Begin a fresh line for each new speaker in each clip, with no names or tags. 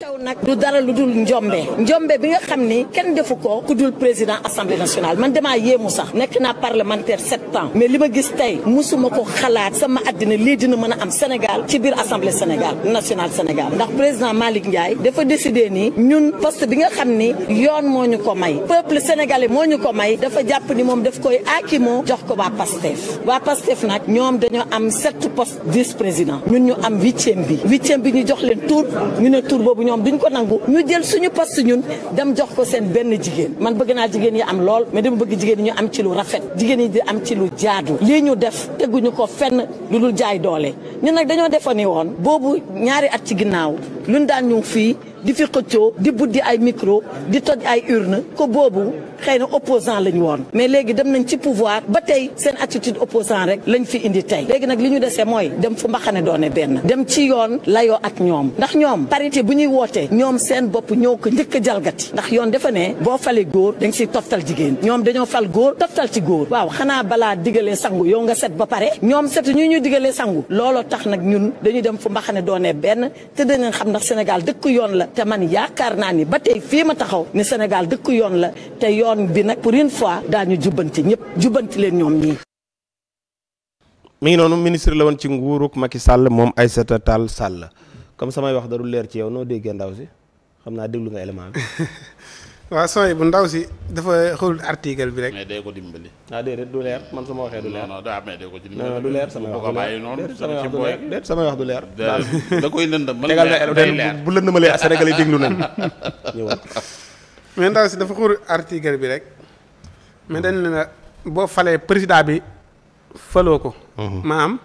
xew nag du dara lu dul njombe bi nga xam ni kenn defu ko ku dul président assemblée nationale man damaa yéemu sax nekk naa parlementaire 7 ans mais li ma gis tey musuma ko xalaat sama àddina lii dina mën a am Sénégal ci biir assemblée nationale Sénégal ndax président Malick Ndiaye dafa décidé ni ñun poste bi nga xam ni yoon moo ñu ko may peuple sénégalais moo ñu ko may dafa jàpp ni moom daf koy aakimoo jox ko waa PASTEF nag ñoom dañoo am 7 postes vice président ñun ñu am 8e bi ñu jox leen tour ñu ne tour boobu ñoom duñ ko nangu ñu jël suñu poste ñun dem jox ko seen benn jigéen man bëgg naa jigéen yi am lool mais dama bëgg jigéen yi ñu am ci lu rafet jigéen yi di am ci lu jaadu lii ñu def teguñu ko fenn lu dul jaay doole ñun nag dañoo defoon ni woon boobu ñaari at ci ginnaaw luñ daan ñu fii di fi xëccoo di buddi ay micro di toj ay urne ko boobu xëy na opposant lañ woon mais léegi dem nañ ci pouvoir ba tey seen attitude opposant rek lañ fi indi tey léegi nag li ñu desee mooy dem fu mbaxane doone benn dem ci yoon layoo ak ñoom ndax ñoom parité bu ñuy wootee ñoom seen bopp ñoo ko njëkk a jalgati ndax yoon dafa ne boo falee góor da nga siy toftal jigéen ñoom dañoo fal góor toftal ci góor waaw xanaa balaa digalee sangu yow nga set ba pare ñoom set ñu digalee sangu looloo tax nag ñun dañuy dem fu mbaxane doone benn te danañ xam ndax Sénégal dëkk yoon la te man yaakaar naa ni ba tey fii ma taxaw ni Sénégal dëkk yoon la te yoon bi nag pour une fois daañu jubbanti ñëpp jubbanti leen ñoom ñii.
mi ngi noonu ministre la woon ci nguuruk Macky Sall moom Aïssata Tall Sall comme samay wax darul leer ci yow noo déggee ndaw si xam naa déglu nga élément bi.
waaw sooy bu ndaw si dafa xool article bi rek.
mais day ko dimbali.
ah déedéet du leer man sama waxee du leer.
non daa mais day ko dimbali.
non du leer samay wax du leer déet samay wax du leer.
da koy lëndëm mën
leer bu lëndëmalee Sénégal yi déglu nañ ñëwal.
mais ndaw si dafa xool article bi rek mais dañ ne la boo falee président bi faloo ko. maam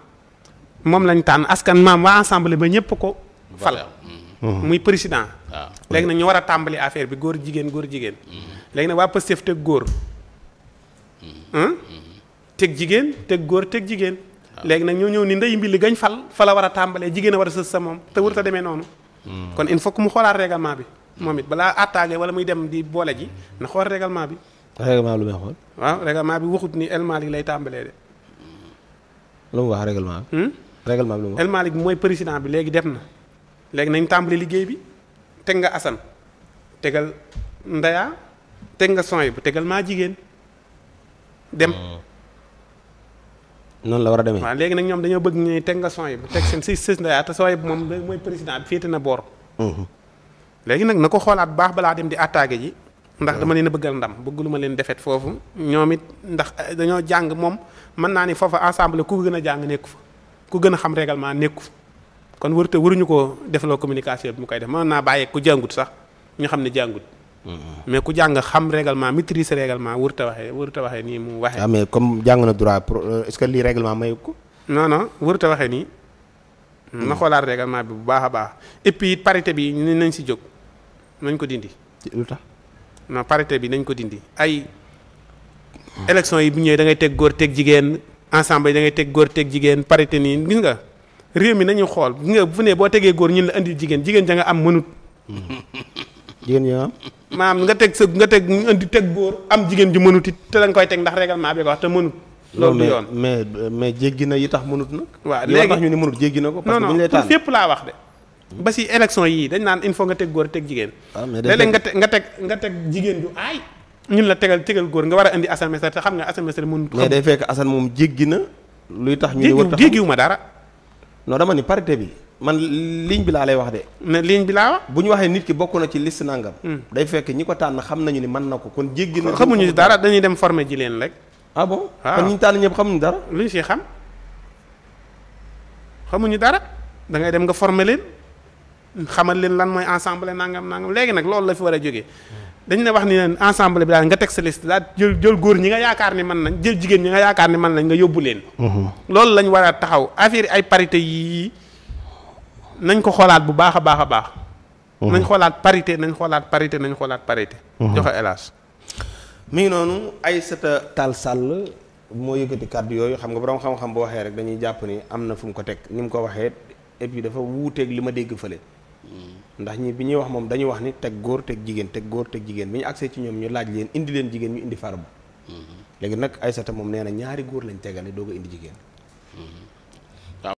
moom lañ tànn askan maam waa assemblée ba ñëpp ko fal. muy président. waaw léegi nag ñu war a tàmbali affaire bi góor jigéen. léegi nag waa Pastef teg góor. teg jigéen teg góor teg jigéen. léegi nag ñoo ñëw ni ndey mbi li gañ fa la war a tàmbalee jigéen a war a sës sa moom te warut a demee noonu. kon il faut que mu xoolaat règlement bi. moom it balaa attaqué wala muy dem di boole ji na xool règlement bi.
règlement lu may xool.
waaw règlement bi waxut ni El Malick lay tàmbalee de.
lu mu wax règlement bi. règlement bi lu mu wax.
El Malick bi mooy président bi léegi dem na. léegi nañ tàmbali liggéey bi teg nga Assane tegal Ndaya teg nga Soy bu tegal maa jigéen dem.
noonu la war a demee.
waaw léegi nag ñoom dañoo bëgg ñu teg nga Soy bu teg seen sës Ndaya te Soy bu moom mooy président bi féete na boor. léegi nag na ko xoolaat bu baax balaa dem di attaqué ji. ndax dama leen a bëggal ndam bëgg lu ma leen defet foofu ñoom it ndax dañoo jàng moom mën naa ni foofa ensemble ku gën a jàng nekku fa ku gën a xam règlement nekku fa. kon waruñu ko defloo communication bi mu koy def mën naa bàyyee ku jàngut sax ñu xam ne jàngut. mais ku jàng xam règlement maîtriser règlement warut a waxee nii mu waxee.
ah mais comme jàng na droit est-ce que lii règlement mayu ko.
non warut a waxee nii. na xoolaat règlement bi bu baax a baax et puis parité bi nañ si jóg nañ ko dindi.
lu tax.
non parité bi nañ ko dindi ay. élection yi bu ñëwee da ngay teg góor teg jigéen ensemble yi da ngay teg góor teg jigéen parité nii gis nga. réew mi nañu xool nga fu ne boo tegee góor ñun la indi jigéen ja nga am mënut.
jigéen ñi am.
maanaam nga teg indi teg góor am jigéen ju mënut it te lañ koy teg ndax règlement bi ko wax te mënut. loolu du yoon
mais jéggi na yi tax mënut nag.
waaw léegi
tax ñu ni mënut jéggi na ko. parce que bu ñu lay tànn
fépp laa wax de. ba si élection yii dañ naan il faut nga teg góor teg jigéen.
waaw mais
léeg-léeg nga teg jigéen ju aay. ñun la tegal góor nga war a indi Assane Mesere te xam nga Assane Mesere mënut.
mais day fekk Assane moom jéggi na. luy tax ñu ni war tax
jéggiwuma dara.
non dama ni parité bi man ligne bi laa lay wax de.
ne ligne bi laa wax.
bu ñu waxee nit ki bokk na ci liste nangam. day fekk ñi ko tànn xam nañu ni mën na ko kon jéggi na.
xamuñu dara dañuy dem former ji leen rek.
ah bon
waaw
kon ñi ñu tànn ñëpp xamuñu dara.
luñ si xam xamuñu dara da ngay dem nga former leen xamal leen lan mooy ensemble nangam léegi nag loolu la fi war a jógee. dañu ne wax ni leen ensemble bi daal nga teg sa liste daal jël góor ñi nga yaakaar ni mën nañ jël jigéen ñi nga yaakaar ni mën nañ nga yóbbu leen. loolu lañ war a taxaw affaire ay parité yii nañ ko xoolaat bu baax a baax a baax. nañ xoolaat parité nañ xoolaat parité. joxe hélas.
mi ngi noonu Aïssata Tall Sall moo yëkkati kàddu yooyu xam nga borom xam-xam bu waxee rek dañuy jàpp ni am na fu mu ko teg ni mu ko waxee et puis dafa wuuteeg li ma dégg fële. ndax ñi bi ñuy wax moom dañuy wax ni teg góor teg jigéen bi ñu agsee ci ñoom ñu laaj leen indi leen jigéen ñu indi farbu léegi nag Aïssata moom nee na ñaari góor lañ tegale doog a indi jigéen